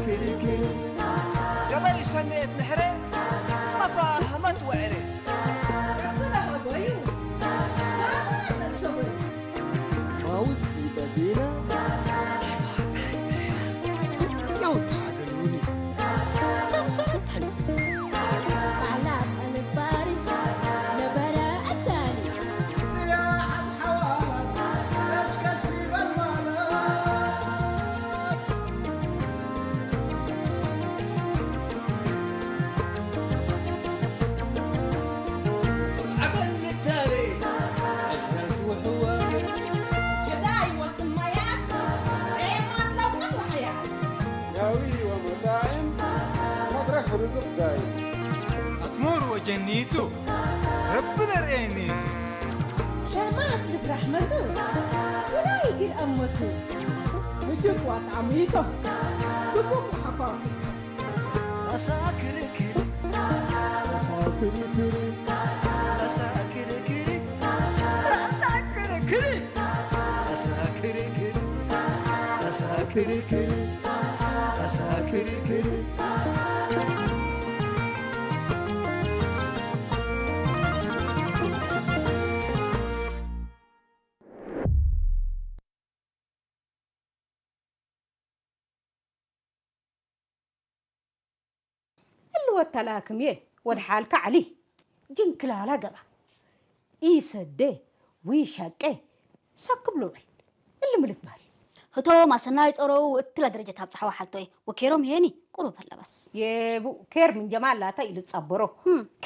ክርክር ገበይ ሰነየት ምሕረ መፋህመት ወዕረ። Abdullah Boyu, Baba Taksabu, ማውዝቲ በዲና ኣባታ ደራ ያውታ ገሉኒ ሰምሰረት ሓይሲ Ala Alibari, Nabara Atali. ስያሓት ሓዋላት ከሽከሽ ሊበል ማለት ዓበል ንታለ ኣሕራድ ውሕዋል Hidai wasimaya, Remat Laukat Wahaya. ዳዊ ወመጣዕም መድረኽ ርዝቕ ዳይ ኣስሙር ወጀኒቱ ረቢ ነርእየኒቱ Shamat Librahmatu, Sirai Gil Ammatu. Hujub Wat Amito, Tubum Hakakito. ኣሳ ክርክር ኣሳ ክርክር ኣሳ ክርክር ኣሳ ክርክር ኣሳ ክርክር ኣሳ ክርክር ኣሳ ክርክር እልወት ተላክምየ ወድሓልካ ዓሊ ጅንክላላ ገባ ኢሰደ ዊሻቄ ሰክብ ልውዕል እልምልት ባል ህቶም ኣሰናይ ጸረው እትላ ደረጃ ታብጽሓዋ ሓልቶ እየ ወኬሮም ሄኒ ቁሩብ ህለበስ የቡ ኬር ምን ጀማል ላታ ኢሉ ጸበሮ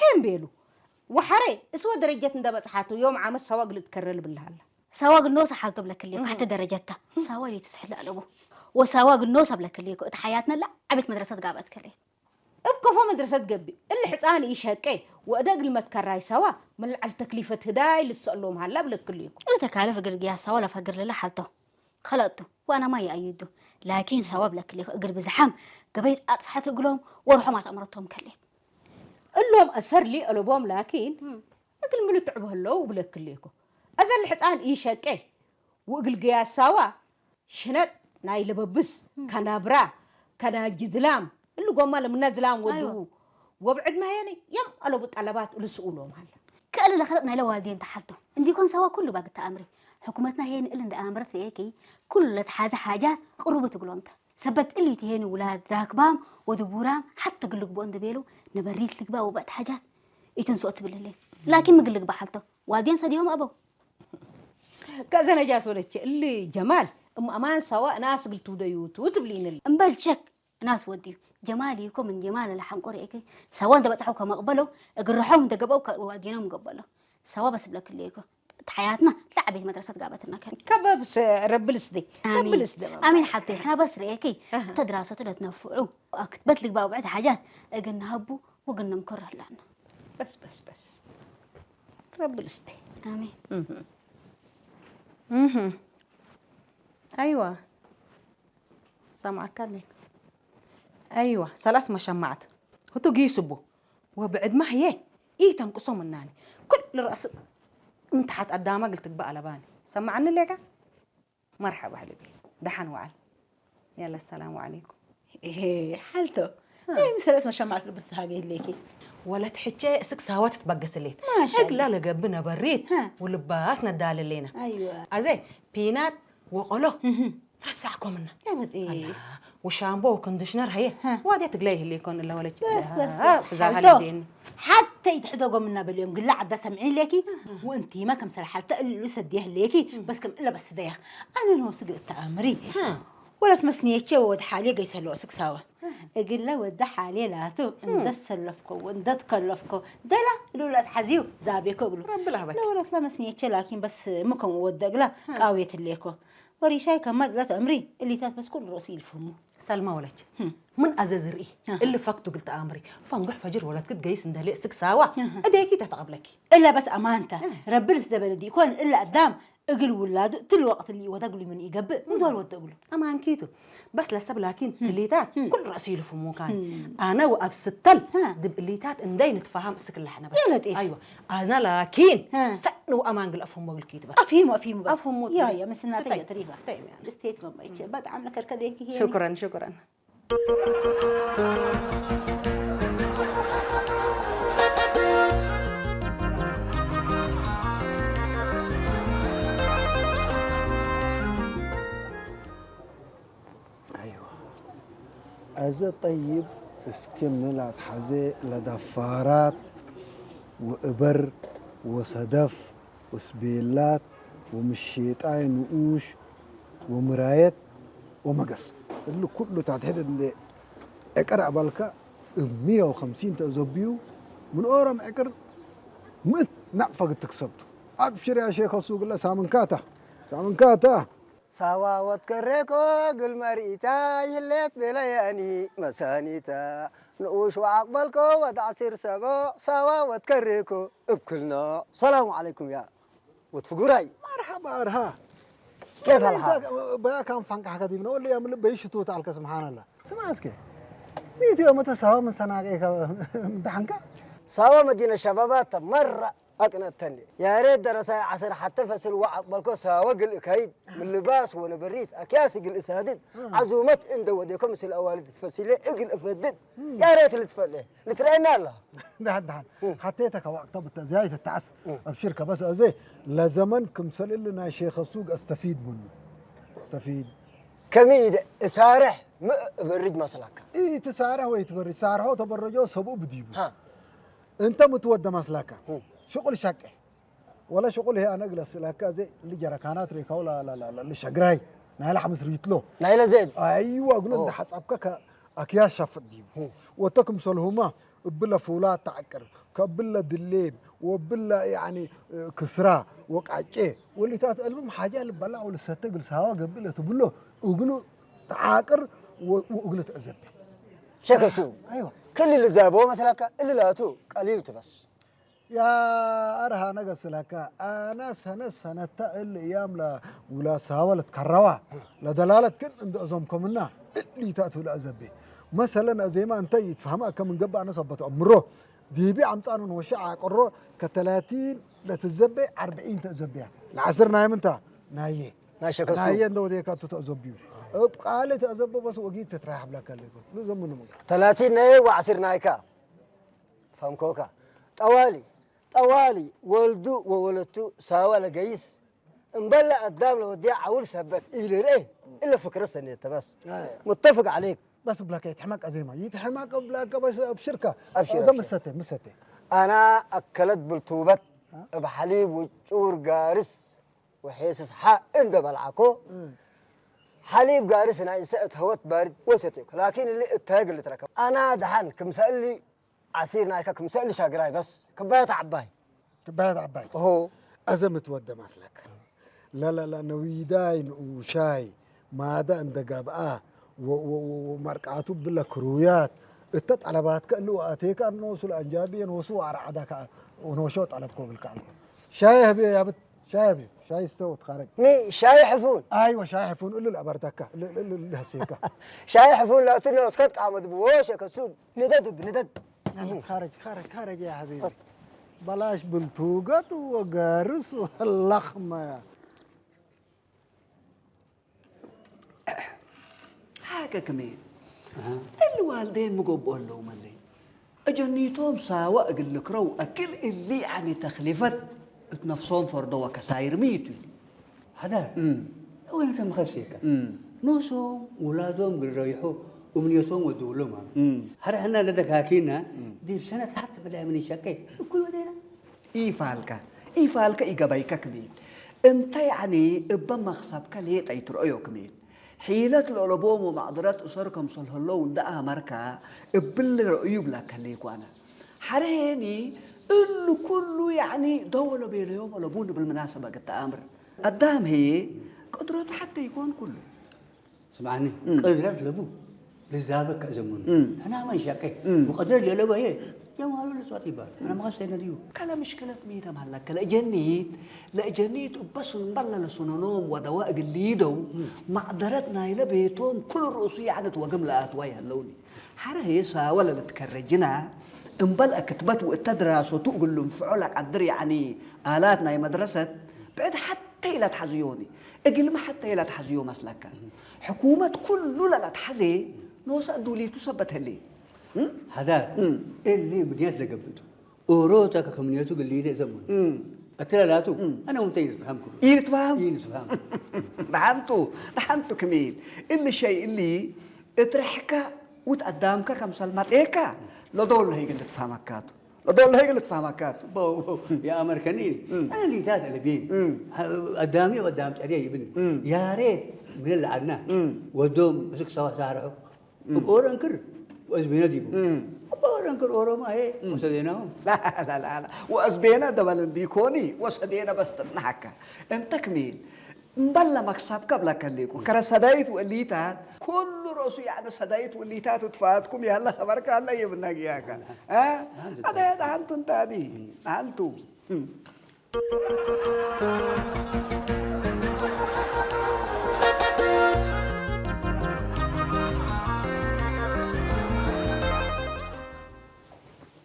ከም ቤሉ ወሓረ እስወ ደረጀት እንደበጽሓቱ ዮም ዓመት ሰዋ ግልጥ ከረ ልብልሃላ ሳዋ ግኖስ ሓልቶ ብለክልዮ ካሕተ ደረጀታ ሳዋ ኢለ ትስሕል ኣለቡ ወሳዋ ግኖስ ኣብለክልዮ እቲ ሓያትነላ ዓቤት መድረሰት ጋበት ከሌት እብ ከፎ መድረሰት ገቢ እሊ ሕፃን ኢሸቄ ወእደ እግል መትከራይ ሰዋ መልዓል ተክሊፈት ህዳይ ልሰሎም ሃላ ብለክልዮ እሊ ተካለፍ እግል ግያ ሳዋ ለፈግር ልላ ሓልቶ ከለቱ ዋና ማይ ኣዩዱ ላኪን ሳዋ ብለክልዮ እግል ብዝሓም ገበይት ኣጥፍሐት እግሎም ወርሖም ኣተእምረቶም ከሌት እሎም ኣሰር ሊቀለቦም ላኪን እግል ምልትዕ በህለው ብለክልዮ እኮ። ኣዘል ሕፃን ኢሸቄ ውእግል ገያሳዋ ሽነጥ ናይ ለበብስ ከናብራ ከናጅ ዝላም እሉ ጎማ ለምና ዝላም ወድኡ ወብዕድ ማየኒ የም ኣለቡ ጠለባት እሉ ስኡሎም ሃላ። ክእል ለኸለጥ ናይ ለዋልድየን ተሓልቶ እንዲኮን ሳዋ ኩሉ ባግ ተኣምሪ ሕኩመትና ሄን እል እንደ ኣምረት ርእየኪ ኩሉ ለትሓዘ ሓጃት ቅሩቡ ትግሎምተ ሰበት እል ይትሄን ውላድ ራክባም ወድቡራም ሓተ ግልግቦ እንደ ቤሉ ነበሪት ልግባ ወበእት ሓጃት ኢትንስኦ ትብልሌት ላኪን ምግልግባ ሓልቶ ዋልድየን ሰዲሆም ኣበው ከዘነጃት ወለቼ እሊ ጀማል እም ኣማን ሳዋ እናስግል ትውደዩቱ ትብሊንል እምበል ሸክ እናስ ወድዩ ጀማል ይኮ ምን ጀማል ለሓንቆር ኤክ ሳዋ እንተ በጽሐው ከመቅበለው እግርሖም እንተ ገበው ከዋዲኖም ገበለው ሳዋ በስብለክል ይኮ ተሓያትና ለዓቤት መድረሰት ጋበትና ከን ከበብስ ረብልስ ዲ ረብልስ ዲ ኣሚን ሓብተይ ሕና በስ ርእየኪ ተድራሶት ለትነፍዑ ክትበት ልግባ ውዕት ሓጃት እግን ሃቡ ወግን ንምክር ህላና በስ በስ በስ ረብልስ ዲ ኣሚን እህ እህ ኣይዋ ሰማዕካ ኣለይ ኣይዋ ሰላስ መሸማዕት ህቱ ጊስቡ ወብዕድማ ህየ ኢተንቅሶ ምናኒ ኩል ርኣስ ምትሓት ኣዳማ ግል ትግባእ ኣለባኒ ሰማዕኒ ሌካ መርሓባ ህልቢ ደሓን ወዓል ያለ ሰላም ዓለይኩም ሓልቶ ናይ ምሰለስ መሸማዕት ልብስ ተሃገ ይለይኪ ወለት ሕቸ እስክ ሳዋ ትትበገስሌት ማሻ እግላ ለገብ ነበሪት ሃ። ውልባስ ነዳልሌና ኣይዋ ኣዘ ፒናት ወቆሎ ረሳዕኮምና ያበጤ ወሻምቦ ኮንዲሽነር ሃየ ሃ። ዋድያ ትግላይ ይህል ይኮን እላ ወለች በስ በስ ሃ፣ በስ ብዛኻ ሓልቶ ልዴኒ ሓተይ ትሕደጎምና በልዮም ግላ ዓዳ ሰምዒ ለኪ ወእንቲማ ከም ሰልሓልተ እሉ ሰድየ ህለየኪ በስ ከም እለ በስደያ ኣነ ንወስግ እተኣምሪ ሃ። ወለት መስንየቼ ወወድ ሓልየ ገይሰሎ ስክሳዋ እግለ ወደ ሓልየ ላቱ እንደሰለፍኮ ወእንደትከለፍኮ ደላ ልውላት ሓዚዩ ዛቤኮ እግሉ ረቢ ላህበክ። ለወለት ለመስንየቼ ላኪን በስ ምከም ወደ እግላ ቃውየት ሌኮ ወሪሻይ ከማል እለት እምሪ እሊታት በስ ኩሉ ሮሲ ይልፍሙ ሰልማ ወለች ምን ኣዘ ዝርኢ እሊ ፈክቱ ግልተ ኣምሪ ፈንጉሕ ፈጅር ወለትክ ገይስ እንደሌ ስክሳዋ እዴኪ ተተቐብለኪ እለ በስ ኣማንተ ረቢ ልስደበለ ዲኮን እለ ኣዳም እግል ውላዱ ትል ወቅት ሊ ወተግሉ ምን ይገብእ ምዶር ወተግሉ ኣማንኪቱ በስ ለሰብ ላኪን ትሊታት ኩል ረእሱ ይልፍሙ ካን ኣነ ወኣብ ስተል ድብ እሊታት እንደይ ንትፋሃም እስክላሕነ በስ የለጤፍ። ኣይዋ ኣዝና ላኪን ሀ። ሰዕ ንውኣማን ግል ኣፍህሞ ግልኪ ትበል ኣፍሂሙ ኣፍሂሙ በስ ኣፍህሙ ያ ትበል። ያ ምስናተ ስታይ፣ የትሪፋ ስታይ ሚያለ። ስቴት መባይቼ በጣም ለከርከ ዘይክ ይሄ ሽኩረን ሽኩረን أيوة. أزا طيب اسكمل أتحزي لدفارات وإبر وصدف وسبيلات ومشيطاي نقوش ومرايات ومقص. اللي كله تحت هذا اللي اقرا بالك مية وخمسين تزبيو من اورم عقر مت نقفه تكسبته. ابشر يا شيخ السوق لا سامنكاتا سامنكاتا. ሳዋ ወትከሬኮ ግል መርኢታ ይሌት ቤለያኒ መሳኒታ ንኡሽ ወዓቅበልኮ ወድ ዓሲር ሰቦ ሳዋ ወትከሬኮ እብክልና። ሰላሙ ዓለይኩም ያ ወትፍጉራይ። مرحبا أرها. كيف الحال؟ بيا كان فانك حكا دي من أول يوم اللي بيشتو تعال كسبحان الله. سمع اسكي. ميت يوم تساوى من سنة كيكا امتحانك؟ ሳዋ መዲነ ሸባባት መራ ኣቅነተኒ። ያሬድ ደረሳይ ዓስር ሓተ ፈስል ዋዕ በልኮ ሳወ ግልእ ከይድ ምልባስ ወነበሪት ኣክያሲ ግልእ ሳድድ ዓዙመት እንደ ወዴኮ ምስል ኣዋልድ ፈሲለ እግል እፈድድ ያሬት ልትፈለ ልትረአና ኣላ። دحان دحان حتى تكا وقت بتزايد التعس. أبشرك بس أزي لزمن كم سلل لنا شيخ السوق أستفيد منه. أستفيد. ከመይ ኢደ እሳርሕ ም እበርድ መስላካ? إيه تسارح ويتبرج سارحه تبرجه سبو بديبو. ሃ። أنت متودى مسلكا. هم. شغل شقه. ولا شغل هي أنا أجلس لك زي اللي جرى كانت ريكا ولا لا لا لا اللي شقراي. نايل حمس ريتلو. ናይለ ዜድ። أيوة أقول أوه. أنت حسابك ك أكياس شاف الديب. هم. وتكم سلهما بلا فولا تعكر كبلا دليب وبلا يعني آه، كسرة وقعجة واللي تات ألبم حاجة اللي بلا ولا ستقل سوا قبل تبلو أقول تعاقر و- وأقول تأزب. ሸከሱ أيوة. ክልል ዛቦ መስላካ እልላቱ ቀሊል ትበስ። يا أرها نقص لك أنا سنة سنة تقل أيام لا ولا ساولت كروا لدلالة كن عند أزوم كمنا اللي تأتوا لأزبي. مثلا زي ما أنت يتفهم كم من قبل أنا صبت أمره ديبي عم تانو نوشع عقرو كتلاتين لتزبي أربعين تزبيها العصر نايم أنت نايه. ናሸከሱ ናየ እንደው ዴካ ትተእዘብዩ እብ ቃል ተእዘቦ በስ ወጊድ ትትራይ ብላካ ኣለኩ። ንዘምኑ ምንካ ተላቲ ነየ ወዓሲር ናይካ ፈምኮካ ጠዋሊ ጠዋሊ ወልዱ ወወለቱ ሳዋ ለገይስ እምበለ ኣዳም ለወዲያ ዓውል ሰበት ኢልርኤ እለ ፍክረ ሰኔተ በስ ሙተፍቅ ዓለይክ። በስ ብላካ ይትሕማቅ ኣዜማ ይትሕማቅ ብላካ በስ ኣብሽርካ ኣብሽር፣ ዘም ኣብሽር። ሰተ ምሰተ ኣና ኣከለት ብልቱበት እብ ሓሊብ ውጩር ጋርስ ወሒስስ ሓ እንደ በልዓኮ ሓሊብ ጋርስ ናይ ሰእት ሀወት ባርድ ወሰትዮ ላኪን እሊ እታይ ግል ትረከብ ኣና ደሓን ክምሰእሊ ዓሲር ናይካ ክምሰእሊ ሻግራይ በስ ክባየት ዓባይ ክባየት ዓባይ ኦሆ። ኣዘ ምትወደ ማስለካ ለለለ ነዊዳይ ንኡሻይ ማዳ እንደ ገብኣ ወ- ወ- ወ- ወ- መርቃቱ ብለ ክሩያት እተ ጠለባትከ እሊ ወኣቴካ እነወሱ ለአንጃቢየን ወሱ ወአርዓዳ ከኣ ወነወሾ ጠለብኮ ብልካ ኣልኩ። ሻይ ህብዮ ያብት ሻይ ህብዮ ሻይ ስተው ትኻረጅ ሚ ሻይ ሕፉን ኣይወ ሻይ ሕፉን እሉ ለአበርተካ እሉ- እሉ- እሉ- እሉ ህሴካ ሻይ ሕፉን ለእትነ እስከት ቃመት ብወሸ ከሱ ንደድ ብንደድ። خارج خارج خارج يا حبيبي. بلاش بلتوقت وقارس واللخمة. ሓቀ ክሜ እሊ ዋልዴን ምጎብኦ ኣለዉ መለይ እጀኒቶም ሳዋ እግል ልክረው ኣክል እሊ ዓሚ ተክሊፈት እት ነፍሶም ፈርዶ ወከሳይር ምይቱ። ሓዳር እም። ወይም ተምኸሴካ እም። ኖሶም ውላዶም ግረይሑ እምንዮቶም ወድውሎም ኣሉ እም። ሓረ ሕና ለደካኪና እም። ዲብ ሰነት ሓት ብላይ ምን ይሸቀይ እኩይ ወደና ኢፋልካ ኢፋልካ ኢገባይካ ክብል እንተ ያዕኒ እበ መኽሰብከ ሌጠ ይትርአዮ ክብል ሒለት ለኦለቦም ወማዕድረት እሰር ከምሰል ህለው እንደ ኣመርካ እብል ረእዩ ብላከ ሌኳነ ሓረ ሄኒ እሉ ኩሉ ያዕኒ ደወለ ቤለዮም ወለቡን ብል ምናሰበ ግተ ኣምር ኣዳም ሄየ ቅድረቱ ሓተ ይኮን ኩሉ ስምዓኒ እም። ቅድረት ለቡ ልዛበ ከእዘሙኑ እም። ሕና መንሻቀይ እም። ወቅድረት ለለበ የ የማሉ ለሷት ይባል ሕና መኸሰይነ ድዩ ከለ ምሽክለት ሜተ ማለከ ለእጀኒት ለእጀኒት እበሱን በለ ለሱነኖም ወደዋ እግሊደው ማዕደረት ናይለ ቤቶም ኩሉ ርእሱ ያዕነት ወግም ለኣትዋ ይህለውኒ ሓረ ሄሳ ወለ ለትከረጅና እምበል እክትበት ወእተ ድራሶቱ እግሉም ፍዖ ለቀድር ያዕኒ ኣላት ናይ መድረሰት ብዕድ ሓተ ኢለ ትሓዝዮኒ እግልሚ ሓተ ኢለ ትሓዝዮ መስለከ ሕኩመት ኩሉ ለለትሓዜ ንወሳእ ዱሊቱ ሰበት ህሊ እም? ሓዳር እም። እሊ ምክንያት ዘገብቱ ኦሮታ ከምንያቱ ግልይደ ዘሙን እም። እትላላቱ ኣነ ውንተ ይንስፍሃም ክሉ ይንትፋም ይንስፍሃም ደሓንቱ ደሓንቱ ክሚል እሊ ሸይ እሊ እትረሕካ ውት ኣዳምካ ከም ሰልማጤካ ለዶሎ ህይግል ትፋመካቱ ለዶሎ ህይግል ትፋመካቱ የኣመርከኒ ኣነ ሊታት ለቤን ኣዳሚ ወዳም ጸድያ ይብን ያሬት ምን ለዓድና ወዶም እስክ ሰዋ ሳርሑ እብ ኦረንክር ወእዝቤነ ዲቡ እብ ኦረንክር ኦሮማ ሄ ወሰዴናሁም ወእዝቤነ ደበል እንዲኮኒ ወሰዴነ በስተጥናሓካ እንተ ክሚል እምበለ መክሰብከ ብለከ ሊቁ ከረ ሰዳይት ወእሊታት ኩሉ ርእሱ ያዕኒ ሰዳይት ወእሊታት ትፋትኩም ያለ ኸበርካ አለ የብና ግያካ አ? አደ ደሃንቱ እንታኒ ደሃንቱ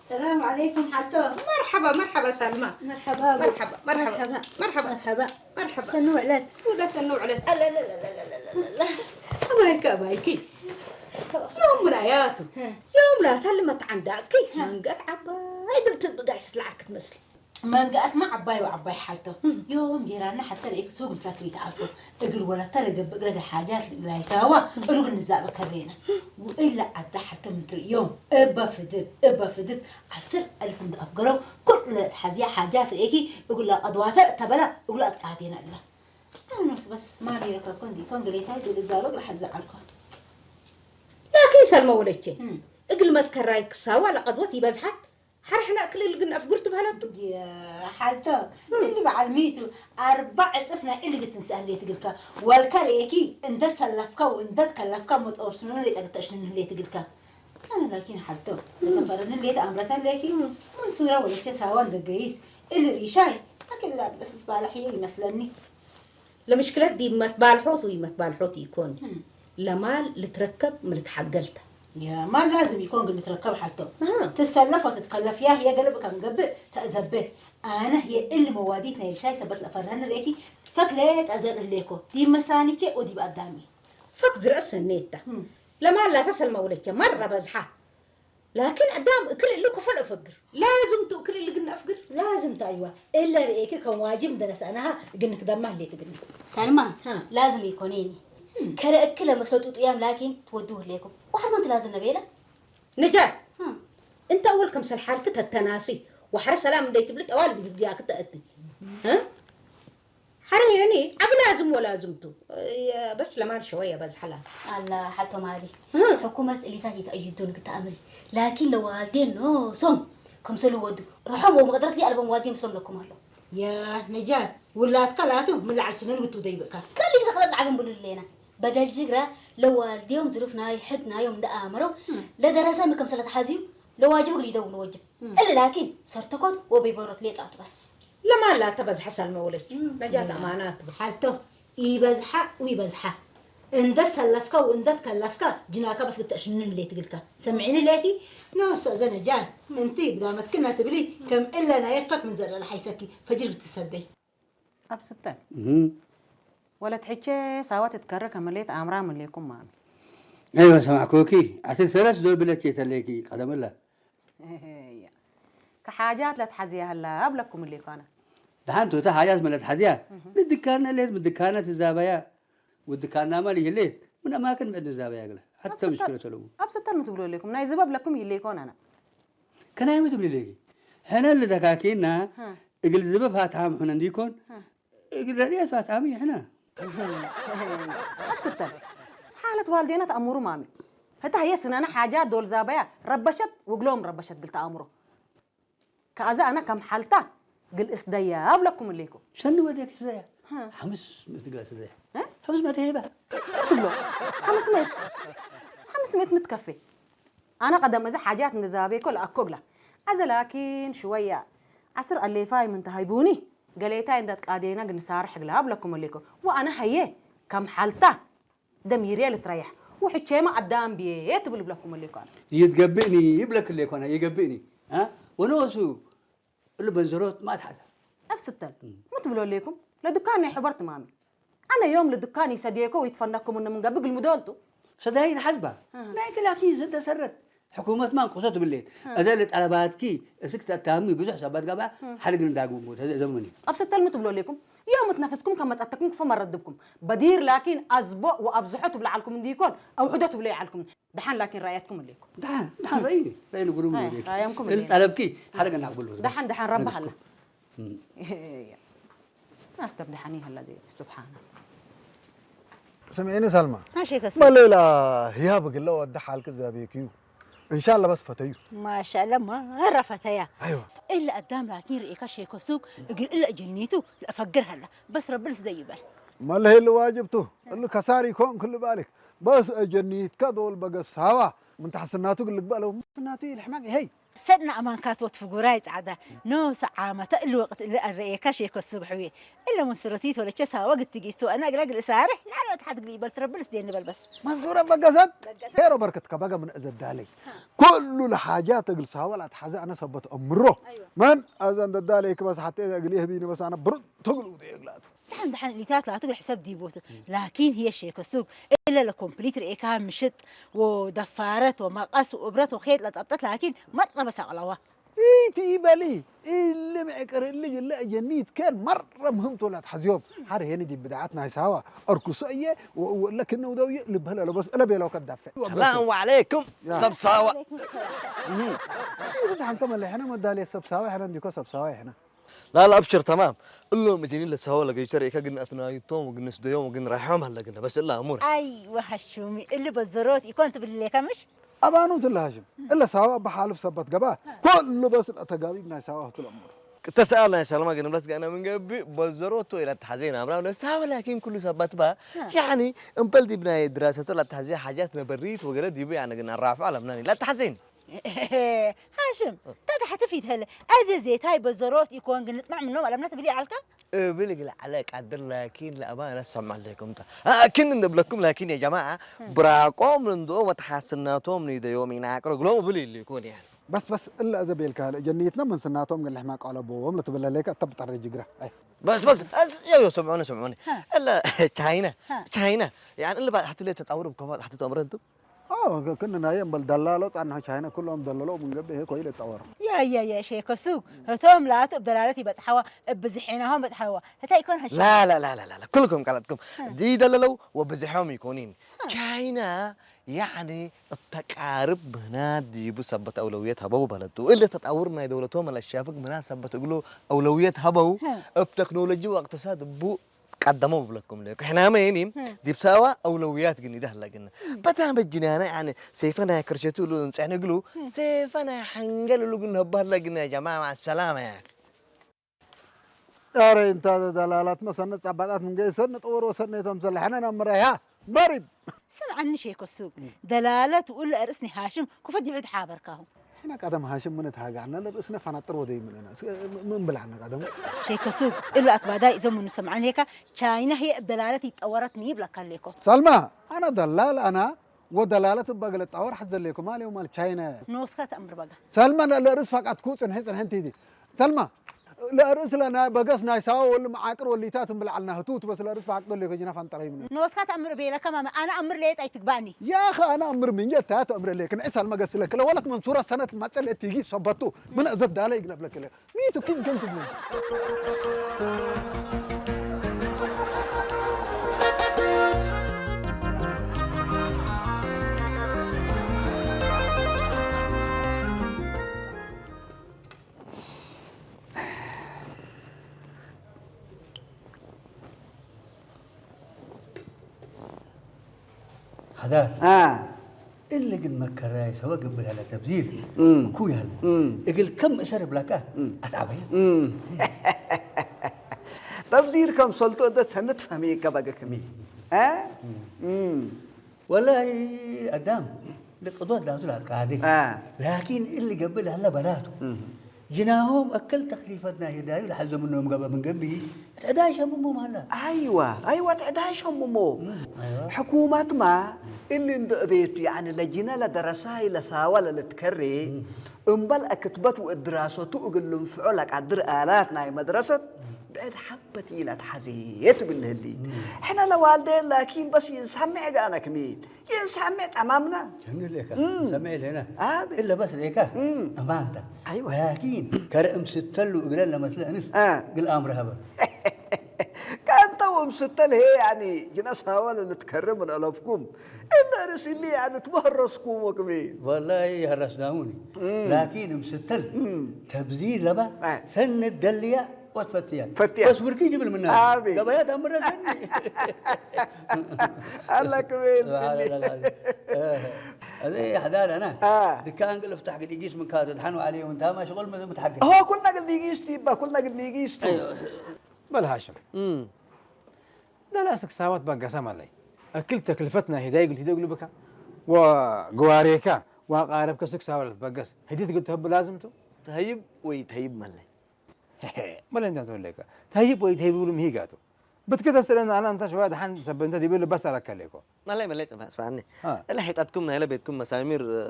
ሰላም ዓለይኩም ሓቶ መርሓባ መርሓባ ሳልማ መርሓባ መርሓባ መርሓባ መርሓባ መርሓባ መርሓባ ሰኒ ውዕለት ውዳ ሰኒ ውዕለት ኣለለለለለለለ ኣባይኪ ኣባይኪ ዮም ምራያቱ ዮም ላታ ልመት ዓንዳእኪ መንገት ዓባይ ግልትል ብጋይ ስትለዓል ክትመስሊ መንገኣትማ ዓባይ ወዓባይ ሓልቶ ዮም ጀይራና ሓተ ርእክ ሱግ ምስላ ትሪት ኣልኮ እግር ወላ ተረገብ እግረ ሓጃት ላይሳዋ እሩግ ንዛበ ከሬና ውእላ ዓዳ ሓልቶ ምንትሪ ዮም እባ ፍድብ እባ ፍድብ ዓስር ኣልፍ እንዳኣፍገረው ኩሉ ለትሓዝያ ሓጃት ርእኪ እጉላ ቀድዋተ እተበላ እጉላ ኣቃዴና እላ ኣኖስ በስ ማን ይረከብኮ እንዲ ኮን ግሌታይ ድል ዛበ እግር ሓዘ ኣልኮ ላኪን ሰልመ ወለቼ እግል መትከራይ ክሳዋ ለቀድወት ይበዝሓት ሓርሕና ክልል ግን ኣፍጉር ትበሃለቱ ሓልቶ እሊ በዓል ሚቱ ኣርባ ዕፅፍ ናይ እሊ ግትንስኣ ህሌት እግልካ ወልካ ርእኪ እንተ ሰለፍካ ወእንተ ከለፍካ መጠወርስኑን ሌጠግተሽንን ህሌት እግልካ ኣነ ላኪን ሓልቶ ተፈረንን ሌት ኣምረታ ሌኪ መንሱራ ወለቼ ሳዋ እንደገይስ እሊ ሪሻይ ኣክልላት በስ ባላሕዮ ይመስለኒ ለምሽክለት ዲ መትባልሖት ወይ መትባልሖት ይኮን ለማል ልትረከብ ምልትሓገልተ የማል ላዝም ይኮን ግን ልትረከብ ሓልቶ ትሰለፍ ወትትከለፍ ያህ የገልብ ከም ገብእ ተእዘብህ ኣነ የእል መዋዲት ናይ ልሻይ ሰበት ለፈረኒ ርእኪ ፈክለ ጠዘን እሌኮ ዲብ መሳኒቼ ወዲብ ኣዳሚ ፈክ ዝረእስ ሰኔታ ለማል ላተሰልመ ውለቸ መረ በዝሓ ላኪን ኣዳም እክል እሉ ክፈል እፈግር ላዝም ቱ እክል እሉ ግን ኣፍግር ላዝም ቱ ኣይዋ እለ ርእኪ ከም ዋጅብ እንደነሳእናሃ ግን ክደማ ህሌት ግን ሰልማ ላዝም ይኮኔኒ ከረእክ ለመሰጡ ጥያም ላኪን ትወዱ ህሌኩም ዋሕድ መን ትላዝም ነበየለ ነጃ እንተ ኣወል ከም ሰልሓልክ ተተናሲ ወሓረ ሰላም እንደይ ትብል ጠዋል ግድግያክ ተእቲ ሓረየኒ ኣብ ላዝም ወላዝምቱ በስ ለማን ሸወየ በዝሐላ ኣላ ሓቶ ማሊ ሕኩመት እሊታት ይተእይዱን ክተኣምሪ ላኪን ለዋልዴን ኖሶም ከምሰሉ ወዱ ርሖም ወመቅደረት ሊኣልቦም ዋልዴ ምስሎም ለኩም ኣሎ ያ ነጃት ውላድካ ላቱ ምላዓል ስነን ውቱ ደይብእካ ከሊት ለክለጥ ዓብን ብሉ ሌና በደል ጅግራ ለዋልዴዮም ዝሩፍ ናይ ሕድ ናዮም እንደ ኣእምሮ ለደረሰ ምከም ሰለት ሓዝዩ ለዋጅቡ ግሊደው ንወጅብ እሊ ላኪን ሰርተኮት ወበይበሮት ሌጣቱ በስ ለማላ ተበዝሐ ሳልመ ወለች ነጃት ኣማናት በስ ሓልቶ ይበዝሓ ውይበዝሓ እንደ ሰለፍካ ወእንደ ትከለፍካ ጅናካ በስ ግተእሽንን ሌት ግልካ ሰምዒኒ ሌኪ ነወሰ ዘነጃል እንቲ ብዳመትክና ትብሊ ከም እለ ናየፈክ ምን ዘለለ ሓይሰኪ ፈጅር ግትሰደይ ኣብ ስተን ወለት ሕቼ ሳዋ ትትከረ ከመሌት ኣምራ መሌኩም ማሚ أيوة سمعكوكي عسل سلس دول بلتشي تليكي قدم الله ከሓጃት ለትሓዝያ ህላ ኣብለኩም እሌኳና ደሓንቱ እታ ሓጃት መለት ሓዝያ ንድካና ሌት ምድካና ትዛበያ ውድካና ማል ይህሌት ምን ኣማክን ምዕድ ንዛበያ ግለ ሓተ ምሽክለ ተለዉ ኣብ ሰተን ምትብሉ ኣለኩም ናይ ዝበብ ለኩም ይህሌ ይኮን ኣና ከናይ ምትብሉ ሌኪ ሕነ ልደካኪና እግል ዝበብ ሃትሃም ሕነ እንዲኮን እግል ረድኤት ሃትሃም ይሕነ ኣብ ሰተን ሓለት ዋልዴና ተኣምሩ ማሚ ህታ ህየ ስናና ሓጃ ዶል ዛበያ ረበሸት ውግሎም ረበሸት ግል ተኣምሮ ከኣዛ ኣነ ከም ሓልታ ግልእስ ደያ ኣብለኩም እሌኮ ሸኒ ወደ ክስዘያ ሓምስ ምእት ግላ ስዘያ ሓምስ መተ ሄባ ትብሎ ሓምስ መት ሓምስ መት ምትከፌ ኣነ ቀደም እዚ ሓጃት ንዛቤኮ ለኣኮ ግላ ኣዘ ላኪን ሽወያ ዓስር ኣሌፋይ ምንተ ሃይቡኒ ገሌታይ እንዳት ቃዴና ግንሳርሕ ግላ ኣብለኩም እሌኮ ወኣነ ሃየ ከም ሓልታ ደሚርየ ልትረያሕ ውሕቼማ ኣዳም ብየ ትብል ብለኩም እሌኮ ኣነ ይትገብእኒ ይብለክ እሌኮ ኣነ ይገብእኒ ወነወሱ እሉ በንዘሮት ማት ሓዛ ኣብ ስተን ምን ትብሎ ሌኩም ለድካን ናይ ሕበር ትማሚ ኣነ ዮም ለድካን ይሰድየኮ ይትፈነኩም እንምንገብ ግልምዶ ኣልቱ ሰዳይን ሓልባ ናይ ክላኪ ዝተሰረት ሕኩመት ማን ክሶ ትብሌት እዘ ለጠለባትኪ እስክ ተታሚ ብዙሕ ሰባት ጋባ ሓልግን ዳግሙ ተዘምኒ ኣብ ሰተልሙ ትብሎ ኣለኩም። يوم تنفسكم كما تأتكم كفما ردبكم بدير لكن أزبو وأبزحو تبلع لكم ديكون أو حدو تبلع لكم دحان لكن رأيتكم الليكم دحان دحان رأيني رأيني قولوا أي، لي رأيكم الليكم. طلبكي حرق نقول دحان دحان ربح الله أستبدحني هلا دي سبحانه سمعيني سلمى ماشي كسر ما ليلى هياب قال له ودي حالك زابيكيو ان شاء الله بس فتيو ما شاء الله ما عرفتها ايوه إلا قدام لكن رئيكا شيكو سوق يقول إلا جنيتو لا أفقر هلا بس ربنا سديبل ما له اللي واجبته اللي كساري كون كل بالك بس جنيت كدول بقى سوا من تحسناتو قال لك بقى لو سناتو يلحمك هي ሰድና ኣማንካት ወትፍጉራይ ጻዕዳ ኖ ሰዓመተ እሉ ወቅት እሉ ኣረኤካ ሸኮ ስብሕዊ እለ መንሱረቲት ወለቸ ሳወ ግትጊስቱ ኣና ግላ ግል ሳርሕ ላዕለ ወትሓት ግል ይበል ትረብል ስዴ ንበል በስ منصورة بقزت هيرو بركت كبقى من أزد دالي كل الحاجات قل ساوى لا تحزى أنا سبت أمره من أزن دالي كبس حتى قل يهبيني بس أنا برد تقلو دي يقلاتو دحن دحن اللي تات لا تقول حساب ديبوتو لكن هي شيكو سوق إلا لكمبليت رئيكا مشت ودفارت ومقص وإبرت وخيط لطبطت لكن مرة بس أغلوها إيتي إبالي اللي معكر اللي جل جنيت كان مرة مهم تولات حزيوم حر هني دي بدعتنا يساوا أركسية ولكن ودوية لبهلا لبس ألا بيلو كدافع ሰላም ዓለይኩም ሰብ ሳዋ ይብድሓንከም ኣለ ሕነ መዳልየ ሰብ ሳዋ ሕነ እንዲኮ ሰብ ሳዋ ሕነ ላላ ኣብሽር ተማም እሎም እጀኒ ለሳዋ ለገይቸር ኢካ ግን ኣትናይቶም ወግን ስደዮም ወግን ራሕዮም ኣለግን በስ እላ ኣሙር أي وهشومي اللي بزروت يكون تبلي لك مش ኣባኑ ትለ ሃሽም እለ ሳዋ በሓልፍ ሰበት ገባ ኩሉ በስ ተጋቢብ ናይ ሳዋ ህትለሙር ተሰኣል ናይ ሰለማ ግን ብለስ ጋና ምን ገቢ በዘሮቶ ኢላ ተሓዘይ ናብራ ለሳዋ ላኪን ኩሉ ሰባት ባ ያኒ እምበል ዲብ ናይ ድራሰቶ ላተሓዘይ ሓጃት ነበሪት ወገለ ዲቡ ያነ ግን ኣራፍዖ ኣለምናን ኢላ ተሓዘይን هاشم تتحت في هلا أزي زي تاي بزروت يكون قلت مع منهم ألمنا تبلي علكا እብል ግለ ዓለ ቃድር ላኪን ለኣባ ነሰማ ኣለኩም ታ ላኪን እንደብለኩም ላኪን ያ ጀማዓ ብራቆም እንዶ ወተሓስናቶም ንደዮም ይናቅሩ ግሎም እብል ይልኩን ያ በስ በስ እላ እዘ ቤልካ ጀኒትና መንስናቶም ግን ልሕማ ቀለቦዎም ለትብለለይካ እተብጠረ ጅግራ ኣይ በስ በስ ዮ ዮ ስምዑኒ ስምዑኒ እለ ቻይና ቻይና يعني እለ ባሕቲ ለ ተጣውሩ ከማ ባሕቲ ተምረ እንቱ ክን ናይ እምበል ደላሎ ጻንሖ ቻይና ኩሎም ደለሎ ምንገብ ይሄ ኮይለ ጣወር يا يا يا شيخ السوق هتوم لا تب دلالتي بس حوا بزحينهم بس حوا هتا يكون هش لا لا لا لا لا كلكم قالتكم دي دللو وبزحهم يكونين ቻይና ያዕኒ እተቃርብ ምህናት ድይቡ ሰበት ኣውለውየት ሀበው በለቱ እለ ተጣውር ናይ ደውለቶም ለሻፍግ ምህናት ሰበት እግሉ ኣውለውየት ሀበው እብ ተክኖሎጂ ወእቅትሳድ እቡ ቀደሞ ብብለኩም ለ ሕናመ የኒ ዲብ ሳዋ ኣውለውያት ግን ይደህለ ግን በታ በጅናና ያኒ ሰይፈ ናይ ክርሸቱ እሉ እንጽሕን እግሉ ሰይፈ ናይ ሐንገል እሉ ግን ህባለ ግን ያ ጀማ ማሰላማ ያ ኧረ እንታ ደላላት መሰነ ጻባጣት ምን ገይሰን ንጠወር ወሰነ ተምሰለ ሕነ ናብ ምራይሃ መሪብ سمعني شيكو السوق دلالة ولا أرسني هاشم كفد يعود حابر كاهو ሕነ ቀደም ሃሽም ምን እትሃጋዕና ለርእስነ ፈናጥር ወደይ ምንና ምን ብላዕና ቀደም شيكو السوق إلا أكباداي إذا من سمعني هيك ቻይና هي بدلالة يتطورت نيب لك ليكو ሰልማ ኣና ደላል ኣና ወደላለት እባ ገለ ጣወር ሓት ዘለኩም ኣልዮ ማል ቻይና نوسكا تأمر بقى ሰልማ ለርእስ ፈቃት ኩ ጽንሒ ጽንሒ እንቲዲ ሰልማ ለርእስ ለና በገስ ናይ ሳዋ ወል መዓቅር ወሊታት እምብልዓልና ህቱት በስ ለርእስ ፈቃት ደልዮ ከጅና ፈንጠረይ ምን نوسكا تأمر بيلا كمان أنا أمر ليت أي تقبعني يا أخي أنا أمر من جت هات أمر ليك نعيس المقص لك لو ولك منصورة سنة ما تسأل تيجي صبتو من أزد عليك نبلك لك ميتو كيف جنت حدا اه اللي قد مكراي سوا قبل هلا تبذير مم. كوي هلا مم. اقل كم اسر بلاكا مم. اتعبين مم. تبذير كم سلطو انت سنت فهمي كبقى كمي ها مم. والله ادام لقضوت لا تلعب قاعده آه. لكن اللي قبل هلا بلاته مم. جناهم أكل تخليفتنا هدايو لحزم منهم قبل من قبي تعداي شممهم هلا أيوة أيوة تعداي شممو حكومة ما اللي ندعبيت يعني لجنة لدرساي لساوة للتكري، أمبل أكتبت وإدراسته أقول لهم فعل قدر آلات ناي مدرسة، بعد حبة إلى تحزيت بالهلي. حنا لوالدين لكن بس ينسمع أنا كمين، ينسمع تمامنا. هن ليك، سمع لنا. آه، بي- إلا بس ليك، أمانتا. أيوة. لكن كرم ستلو أقول لما تلانس، آه. قل أمر هبا. كان توم ستل هي يعني جناس هاولا نتكرم من ألفكم. إلا رسلي يعني تمهرسكم وكمين. والله هرسناوني. لكن مستل تبذير لبا، آه. سن الدلية وتفتيا. فتيا. بس وركي جيب المناسب. آمين. قبايات أمر سني. الله كمين. سبحان الله العظيم. آه. هذا إيه حدار أنا. آه. دكان قل افتح قل يجيس من كاتو دحنوا عليه وانت ما شغل متحقق. هو كلنا قل يجيس تيبا، كلنا قل يجيس تيبا. أيوة. በል ሃሽም፣ እም። ደላስክ ሳወት በገሰ መለይ። እክል ተክልፈትና ሂዳይ ግል ሂደግሉ ብካ። ወግዋሬካ ወቃረብከ ስክ ሳወት በገስ። ህዲት ግል ተህብ ላዝምቱ። ተህይብ ወይ ተህይብ መለይ። መለይ እንዳ ተወለይካ። ተህይብ ወይ ተህይብ ብሉ ምሂጋቱ። ብትከተስለን ኣና እንታ ሸዋ ደሓን ሰብ እንተ ዲብል በስ ኣረከለይኮ። መለይ መለይ ጽባሕ ስማዕኒ። አ። እለ ሒጣትኩም ናይለ ቤትኩም መሳሚር፣ እ፣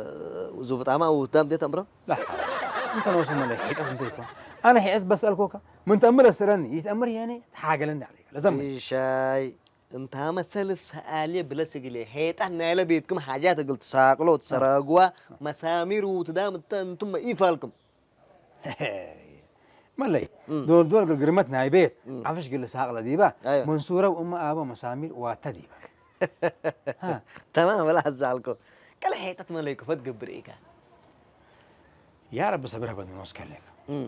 ዙብጣማ ውዳም ዴት ኣምሮ? ላ፣ እንተ ነውሱ መለይ ሒጠት እንተ ይኮን። ኣነ ሒጠት በስ ኣልኮካ። ምን ተእምር እስረኒ፣ ይትኣምር የኔ፣ ተሓገለኒ ኣለይካ። ለዘም። ሻይ፣ እንታ መሰልፍ ሰኣልየ ብለ ስግሌ፣ ሒጣት ናይለ ቤትኩም ሓጃት እግል ትሳቅሎ፣ ትሰረግዋ፣ መሳሚር ውትዳም እተ እንቱም መኢፋልኩም። መለይ፣ እም። ዶልዶል ግርግርመት ናይ ቤት፣ እም። ዓፍሽ ግል ሳቅለ ዲባ፣ ኣይዋ። መንሱረ ወእመ ኣበ መሳሚር ዋተ ዲባ። ሃ። ተማም በላ ሓዛልኮ። ቀለ ሒጠት መለይ ክፈት ገብር ኢካ። ያ ረቢ ሰብር ህበኒ ንወስከለካ። እም።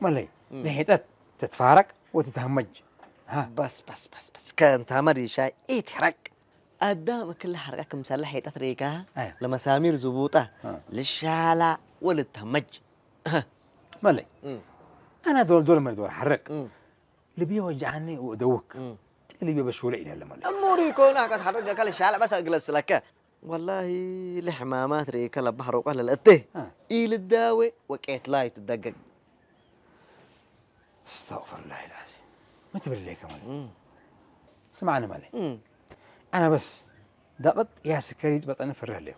መለይ፣ እም። ንሒጠት ትትፋረቅ ወትትሃመጅ። ሃ። በስ፣ በስ፣ በስ፣ በስ። ከንታ መሪሻ ኢትሕረቅ። ኣዳም እክለ ሓርቃ ክምሳለ ሒጠት ርኢካ፣ ኣይ። ለመሳሚር ዝቡጣ፣ እ። ልሻላ ወልተመጅ። መለይ፣ እም። ኣና ዶልዶል መሪ ዶል ሓርቅ። እም። ልቢ ወጃዓኒ ወደውክ። እም። ልቢ በሽውለ ኢለ ለመለይ። እሙሪ ኮና ቀት ሓርቅ ጀካ ልሻላ በስ እግለስ ለከ። ወላሂ ለሕማማት ርኢካ ለባሕር ወቃ ለለእቴ። እ። ኢልዳዌ ወቄት ላይ ትደገግ። استغفر الله العظيم. ما تبلي ليك مالي. مم. سمعني مالي. مم. أنا بس دقت يا سكري بطن فرها ليه.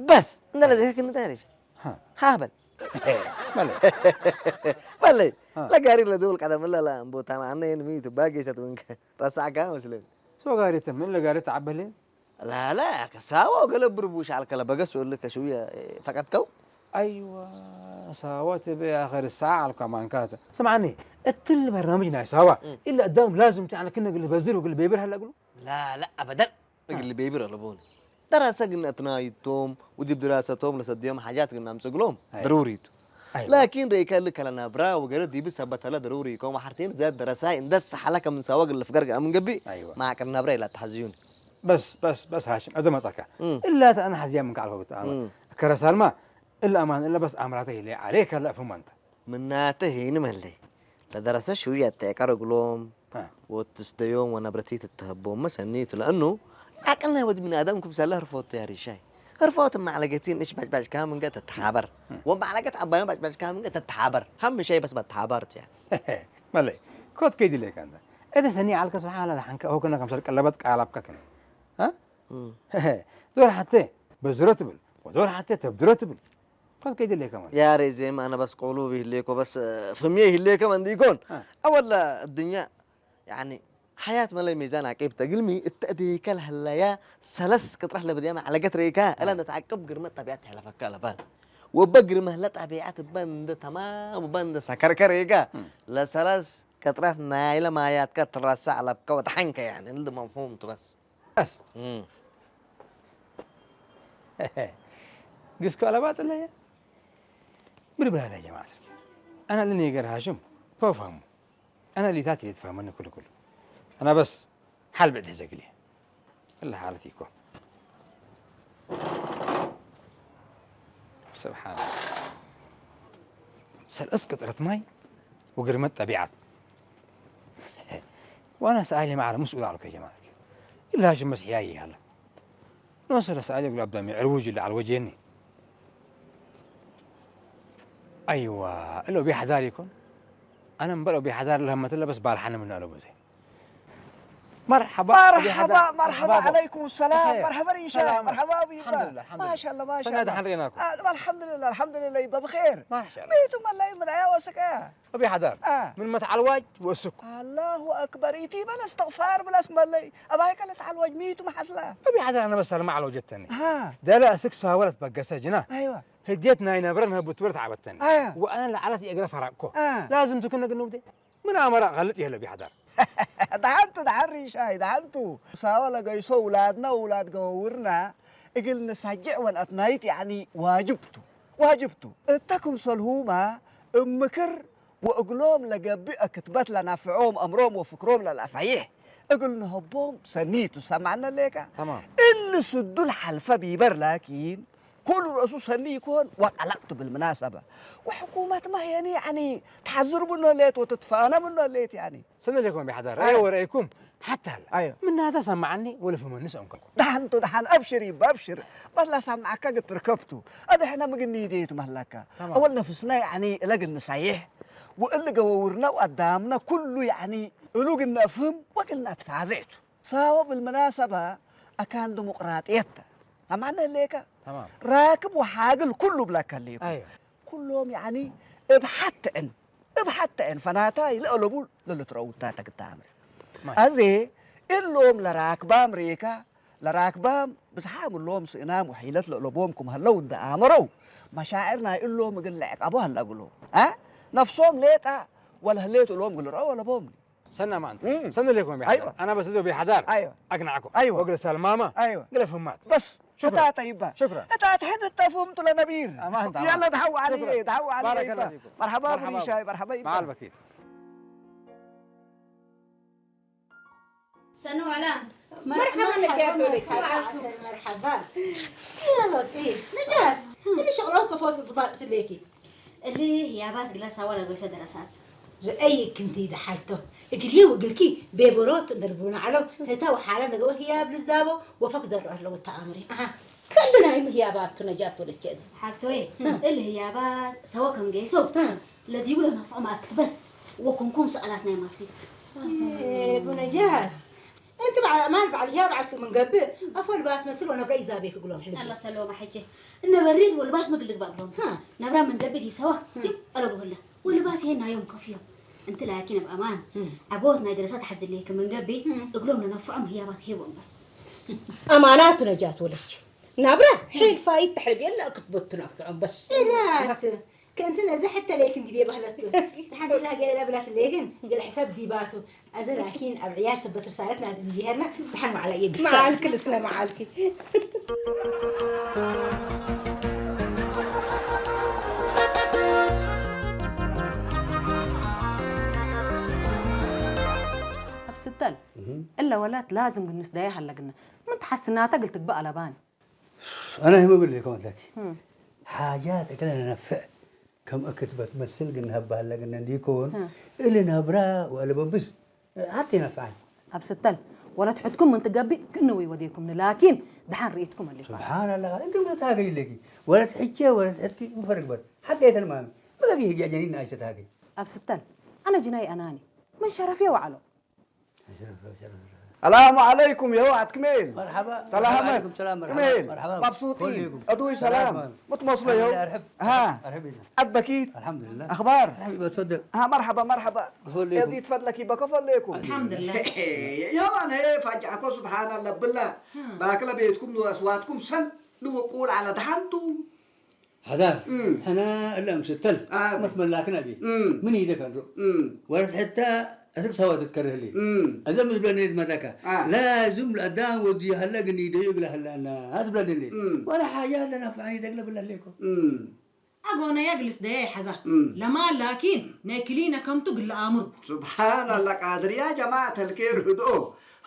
بس، أنا لا ذيك إنه دارج. ها. هابل. مالي. مالي. ها. لا قاري لا دول قدم لا لا أمبو تام أنا ينمي تباقي ستونك. رسعك مسلم. سو قاري تم، إلا قاري تعبلين. لا لا، كساوا قال بربوش على كلا بقى سؤال لك شوية، إيه، فقط كو. أيوة، ساوا تبي آخر الساعة على كمان كاتا. سمعني، التل برنامج ناي ساوا. مم. إلا قدام لازم تعمل كنا قل بزر وقل بيبر هلا قلو. لا لا أبدا. آه. قل بيبر على بوني. دراسة قلنا أثناء التوم، ودي بدراسة توم لسد يوم حاجات قلنا أمسك لهم. أيوة. ضروري. أيوة. لكن ريكا لك لنا برا وقال دي بس هبت هلا ضروري كوم حرتين زاد دراسة إن دس حلقة من سوا قل في قرقة من قبي. أيوة. ما كنا برا لا تحزيون. بس، بس، بس هاشم، أزم أتاكا. مم. إلا أنا حزيان من كعلى فوق الأمر. مم. كرسال ما، إلا أمان، إلا بس أمراته اللي عليك هلا فهم أنت. من ناته هين مهلي. لدرسة شوية تيكا رجلوم. ها. وتستيوم ونبرتي تتهبوم مسنيت لأنه عقلنا يود من آدم كم سأله رفوت يا ريشاي. رفوت مع لقيتين إيش باج باج كامن قد تتحابر. مم. ومع لقيت أبايا باج باج كامن قد تتحابر. هم شيء بس بتحابر يعني. مالي. كوت كيدي ليك أنت. إذا سني على كسب حالة حنك هو كنا كم سلك اللبت قالب ككنا. ها؟ مم. دور حتى بزرتبل ودور حتى تبدرتبل. كوت كيدي ليك كمان. يا ريزي ما أنا بس قولوا به ليك وبس، آه، فهميه ليك كمان ديكون. ها. أول الدنيا يعني حياة مالي ميزان عقيب تقلمي التأدي كل هلا يا سلس كطرح لبديا مع على قطر إيكا. إلا نتعقب قرمة طبيعة حلا فكا لبان. وبقرمة لا طبيعة بند تمام وبند سكر كريكا. مم. لا سلس كطرح نايلة ما ياتك ترسع لبكا وتحنك يعني. اللي مفهوم بس. بس. مم. قسكو على بعض الله يا. بربرانة يا جماعة. أنا اللي نيجر هاشم. فافهموا. أنا اللي تاتي يتفهمني كله كله. أنا بس حال بعد هزق لي. إلا حالتي كو. سبحان الله. سل أسقط رتماي وقرمت طبيعة. وأنا سألي ما أعرف مسؤول عنك يا جماعة. إلا هاشم مسيحي هلا. نوصل سألي يقول أبدا من عروج اللي على وجهني. أيوة، لو بيحذر يكون. أنا مبلغ بيحذر لها مثلا بس بالحنا من ألو بزي. مرحبا أبي حذر. مرحبا، مرحبا، مرحبا بابا. عليكم السلام. بخير. مرحبا ريشاي، سلام. مرحبا أبي الحمد يبا. لله، الحمد لله. ما شاء الله، ما شاء سنة الله. دحن ريناكم. آه، الحمد لله، الحمد لله يبا بخير. ما شاء الله. ميتو ملاي من عيا وسكا. أبي حذر. آه. من متعلواج وسك. الله أكبر. إيتي بلا استغفار بلا اسم الله. أباي كلا تعلواج ميتو محسلا. أبي حذر، أنا بس ما علوجتني. ها. ده لا سكسا ولا تبقى سجنا. أيوة. هديتنا هنا برنها بتورت عبتني. آه. وأنا لعلتي أقرا فرقكو. آه. لازم تكون قنوبتي. ምን ኣመራ ቐልጥ የለ ቢሓዳር። ደሓንቱ ደሓን ሪሻይ ደሓንቱ። ሳወ ለገይሶ ውላድና ውላድ ገወውርና እግል ንሳጅዕ ወልኣት ናይት ያዕኒ ዋጅብቱ ዋጅብቱ። እተ ክምሰልሁማ እምክር ወእግሎም ለገብእ ክትበት ለናፍዖም ኣምሮም ወፍክሮም ለለኣፋይሕ እግል ንሀቦም ሰኒቱ ሰማዕነ ሌካ። ተማም። እሊ ስዱል ሓልፈ ቢበር ላኪን ኩሉ ርእሱ ሰኒ ይኮን ወቀለቅቱ ብልምናሰበ። ወሕኩመት ማ የኒ ያኒ ተሓዝር ምኖ ሌት ወትትፋነ ምኖ ሌት ያኒ። ሰነ ሌኩም ቢሓዳር። ኣይ። ረኤ ወረኤኩም ሓታ ኣለ። ኣዮ። ምናተ ሰማዓኒ ወለፍመኒ ሰምከልኩ። ደሓንቱ ደሓን ኣብሽር ይባ ኣብሽር። በላ ሰማዓካ ግትርከብቱ። ኣድሕነ ምግኒ ይዴቱ መህላካ። ተማም። ኣወል ነፍስና ያኒ እለግል ንሳይሕ። ወእል ገወውርና ወኣዳምና ኩሉ ያኒ እሉ ግነፍህም ወግልና ትፋዘቱ። ሳወ ብልመናሰባ ኣካን ዲሞቅራጥየት ተማዕነ ህሌከ ተማም። ራክብ ወሓግል ኩሉ ብላካ ህሌኩ። ኣዮ። ኩሎም ያዕኒ እብ ሓተአን እብ ሓተአን ፈናታይ ለአለቡ ለልትረውታ ተግታምር። ማይ። ኣዜ እሎም ለራክባም ሬካ ለራክባም ብዝሓም እሎም ስእናም ወሒለት ለእለቦም ክም ሀለው እንደ ኣመረው መሻዕር ናይ እሎም እግል ለዕቀቦ ሀለግሎ። አ? ነፍሶም ሌጣ ወለህሌት እሎም ግልረው ኣለቦም። ሰና ማንት እም። ሰና ሌኩም ቢሓዳር። ኣይዋ። ኣና በስ እዞ ቢሓዳር ኣይዋ። ኣግናዕኩም ኣይዋ። ወግለ ሰልማማ ኣይዋ። ግለ ፍማት። በስ። ሽኩራን። ህታ ጠይባ። ሽኩራን። ህታ ትሕድ እተፍህምቱ ለነቢር። ኣማን፣ ኣማን። ያላ ድሓው ዓሊ ሽኩራን። ድሓው ዓሊ ባረከላ ይባ። ፊኩም። መርሓባ መርሓባ። ብሪሻይ መርሓባ ይባ። መዓል በኪት። ሰኑ ዋላ መርሓባ ነጃት ወለይካ። መርሓባ። ያ ረቢ ነጃት። እሊ ሸቕሎት ከፈቱ ግባጽ ትሌኪ። እሊ ህያባት ግላ ሳዋ ለጎይሶ ደረሳት። ርአይ ክንዲ ደሓልቶ እግልየ ወግልኪ ቤበሮት እንደርቡና ዓሎ ህታ ወሓላ ነገወ ህያብ ልዛቦ ወፈክ ዘርኦ ኣለዎ ተኣምሪ። ኣሃ። ከሉ ናይ ምህያባቱ ነጃት ወለቼ እዚ። ሓቶይ እም። እል ህያባት ሰወ ከም ገይሶ እም። ለዲቡ ለናፍዖ ማክትበት ወኩንኩም ሰኣላት ናይ ማትሪት። ቡነጃት እንቲ በዓል ኣማን በዓል ህያ በዓልኩ ምንገብእ ኣፎ ልባስ መስል ወነብረ ይዛቤ ክግሎም ሕልቢ። ኣላ ሰለማ ሕጂ እነበሪት ወልባስ መግል ልግባእ ብሎም። ሃ። ነብራ ምንገብእ ዲብ ሰዋ ሃ። ዲብ ቀለቡ ህላ ወልባስ ይሄ ናዮም ከፍዮም። እንቲ ላኪን ኣብ ኣማን እም። ዓቦት ናይ ደረሳ ተሓዝለይ ክምንገቢ እም። እግሎም ለነፍዖም ህያባት ሄቦም በስ። ኣማናቱ ነጃት ወለች ናብራ ሒል ፋይት ተሕልብ የለ ክትበቱ ናፍዖም በስ። ኢላት ከእንቲ ነዚ ሕተ ለይክ እንግዲህ ባህለቱ ተሓንዲላ ገለ ብላት ለይክን ገለ ሕሳብ ዲባቱ ኣዘ ላኪን ኣብ ዕያል ሰበት ርሳለት ናት ዲሄርና ብሓን ማዕላ የግስካ። መዓልክ ልስነ መዓልኪ። ኣብ ስተል እህም። እለ ወላት ላዝም ግንስ ዳያ ሃለግና ምን ተሓስናታ ግል ትግባእ ኣለባን። ኣነ ህመ ብለይ ከመትለኪ እም። ሓጃት እክለ ነነፍዕ ከም እክትበት መስል ግን ሃባሃለ ግን እንዲኮን እም። እሊ ነብራ ወለበብስ ሓቲ ነፍዓን። ኣብ ስተል ወለት ሕትኩም ምን ትገቢ ክንዊ ወዴኩም ንላኪን ደሓን ርኢትኩም ኣሊኩም። ስብሓን ኣላህ እንቱም ተታገይ ለኪ ወለት ሕቼ ወለት ሕትኪ ምፈርግበት ሓቲ ኣይተልማሚ መገጊ ህጊ ኣጀኒን ኣይተታገይ። ኣብ ስተል ኣነ ጅናይ ኣናኒ ምን ሸረፍየ ወዓሎ። ሰላሙ ዓለይኩም የው ኣትክሜል። መርሓባ። ሰላም። ወዓለይኩም ሰላም፣ መርሓባ፣ ክሜል። መርሓባ። ማብሱጢ። ኮሊኩም። ኣዱይ ሰላም። ሰላም። ምትመስሎ የው። ኣርሕብ። ሃ። ኣርሕብ ኢልና። ኣትበኪት። ኣልሓምዱሊላህ። ኣኽባር። ኣርሕብ ኢባ፣ ትፈደል። ሃ፣ መርሓባ፣ መርሓባ። ክፈለይኩም። እዚ ትፈድለኪ በከፈለይኩም። ኣልሓምዱሊላህ። የው ኣነ ፋጃኮ ስብሓን ኣላ ብላ። ሃ። ባክለ ቤትኩም ንወስዋትኩም ሰን ንወቁል ዓላ ደሓንቱ። ሓዳር እም። ሕና እለ እምስተል ኣበይ? መትመላክን ኣቢ እም። ምን ይደከ እንዶ እም። ወረት ሕታ እትክ ሰዋ ትትከርህሊ እም። እዘ ምስ ብለኒ መታካ አ። ላዝም ለአዳም ወዲ ሀለ ግን ይደዩ እግለ ሀለ አና አት ብለኒ እም። ወላ ሓያ ለናፍዓኒ ደግለ ብለሌኮ እም። ኣጎነ ያግልስ ደያ ይሓዛ እም። ለማ ላኪን ናይ ክሊነ ከምቱ ግለ ኣምሩ። ስብሓን ኣላ ቃድር ያ ጀማዓት ኣልኬር ህድኦ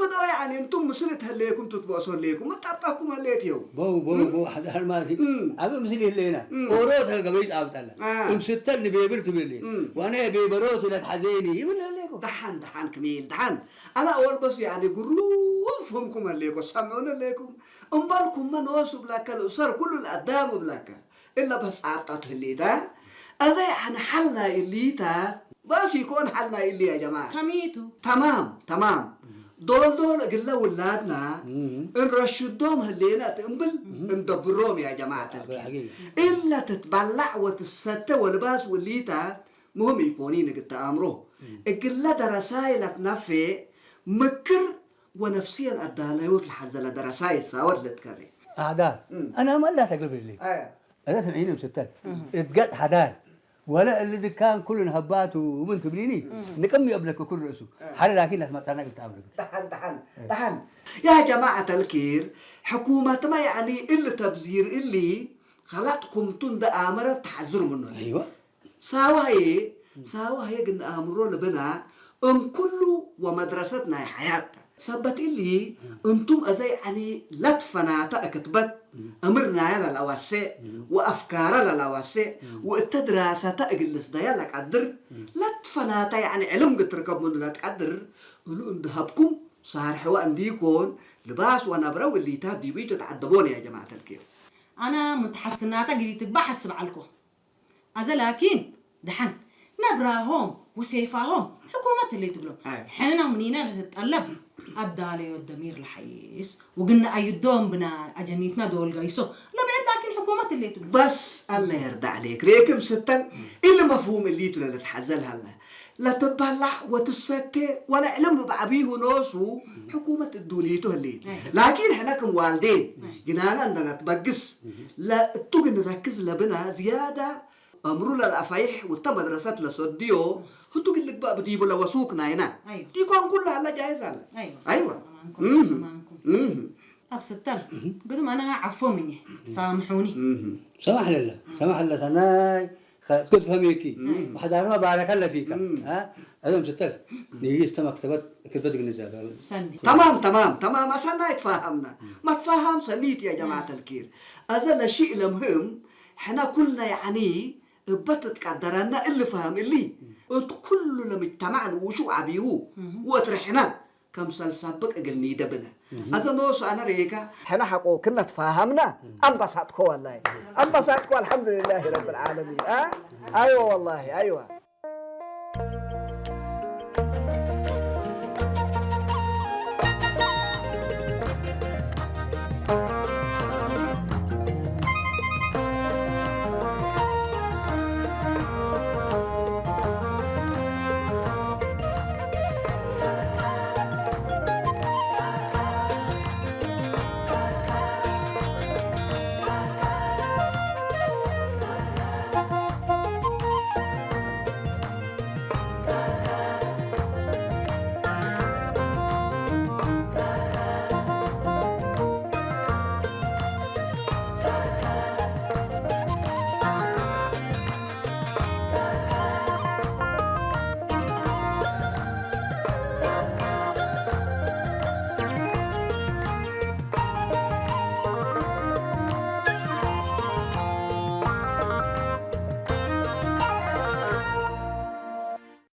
ህዶ ያኒ እንቱም ምስል እት ህሌኩም ትትበእሶ ህሌኩም እጣብጣብኩም ህሌት የው። በው በው እም? በው ሓዳር ማለት እም። ኣብ ምስል ህሌና እም። ኦሮ ተገበይ ጣብጣላ አ። እምስተል ንቤብር ትብል እም። ዋና ቤበሮ ትለት ሓዘይኒ ይብል ህሌኩም። ደሓን ደሓን ክሜል ደሓን ኣና ኣወል በሱ ያኒ ግሩም ፍህምኩም ህሌኮ ሰምዑን ህሌኩም እምበልኩም መኖሱ ብላከል እሰር ኩሉ ለኣዳም ብላከ እለ በስ ጻብጣ ትህሊታ እዘ ያኒ ሓልና ኢሊታ ባስ ይኮን ሓልና ኢሊ ያ ጀማዓ ከሚቱ ተማም ተማም ዶልዶል እግለ ውላድና እንረሽዶም ህሌና እት እምብል እንደብሮም ያ ጀማዓት ተልኪ። እለ ትትበላዕ ወትሰተ ወልባስ ውሊታት ምህም ኢኮኒ ንግተ ኣምሮ። እግለ ደረሳይ ለትነፌ ምክር ወነፍስየን ኣዳለዮት ለሐዘለ ደረሳይ ሳወት ለትከሬ። أعداد. أنا ما لا تقلب لي. ኣያ أنا سمعيني مستل. اتقد حدار. ولا اللي دكان كل هبات ومن تبليني. نقم يبلك كل رأسه. حال لكن لا تمتعنا قلت أمرك. ደሓን ደሓን ደሓን ያ ጀማዓት ተልኪር ሕኩመትማ ያዕኒ እል ተብዚር እሊ ኸላጥ ኩምቱ እንደ ኣመረ ተሓዝር ምኖ أيوة. ሳዋሄ ሳዋሄ ግን ኣእምሮ ልብና እንኩሉ ወመድረሰት ናይ ሓያት ሰበት እሊ እንቱም እዘይ ዓኒ ለትፈናተ እክትበት እምር ናያ ለላዋሴዕ ወአፍካራ ለላዋሴዕ ወእተ ድራሰተ እግል ልስደያ ለቀድር ለትፈናተ ያዕኒ ዕልም ግትርከብ ምኑ ለትቀድር እሉ እንድሀብኩም ሳርሕዋ እንዲኮን ልባስ ወነብረ ውሊታት ዲቡ ይትትዓደቦን ያ ጀማዓት ተልኪር ኣና ሙተሓስናታ ግዲ ትግባ ሓስብ ዓልኮ ኣዘ ላኪን ደሓን ነብራሆም ወሴፋሆም ሕኩመት እለ ትብሎም ኣይ። ሕንና ምኒና ለትጠለብ ኣዳለዮ ደሚር ለሓይስ ወግና ኣዩዶም ብና ኣጀኒትና ዶል ጋይሶ ለብዕድ ላኪን ሕኩመት እለ ትብሎ بس الله يرضى عليك ريكم ستن اللي مفهوم اللي تلا تتحزل هلا لا تبلع وتسكت ولا علم بعبيه نوسو حكومة الدوليتو اللي لكن احنا كم والدين جنانا عندنا تبقس لا تقن نركز لبنا زيادة أمرو للأفايح والتمدرسات لصديو هتو قلت بقى بديبو لوسوق ناينا أيوة. دي كون كلها لا جاهز هلا أيوة. أيوة أمانكم. مم. أمانكم. مم. ኣብ ስተል ግድም ኣነ ዓፎም እኘ ሳምሑኒ مم. سمح لله. سمح لله ثناي. خلاص كنت فهميكي. مم. وحدارنا بارك الله فيك. مم. ها؟ أنا مستل. نيجي استمك تبت كتبت جنزة. ሰኒ تمام تمام تمام أصلنا اتفاهمنا ما تفاهم سنيت يا جماعة الكير أزل شيء لمهم حنا كلنا يعني بتت قدرنا اللي فهم اللي كل لمجتمعنا وشو عبيو وترحنا كم سلسبق قلني دبنا أزل نوس أنا ريكا حنا حقو كنا تفاهمنا أم بساتكو والله أم بساتكو الحمد لله رب العالمين أه؟ أيوة والله أيوة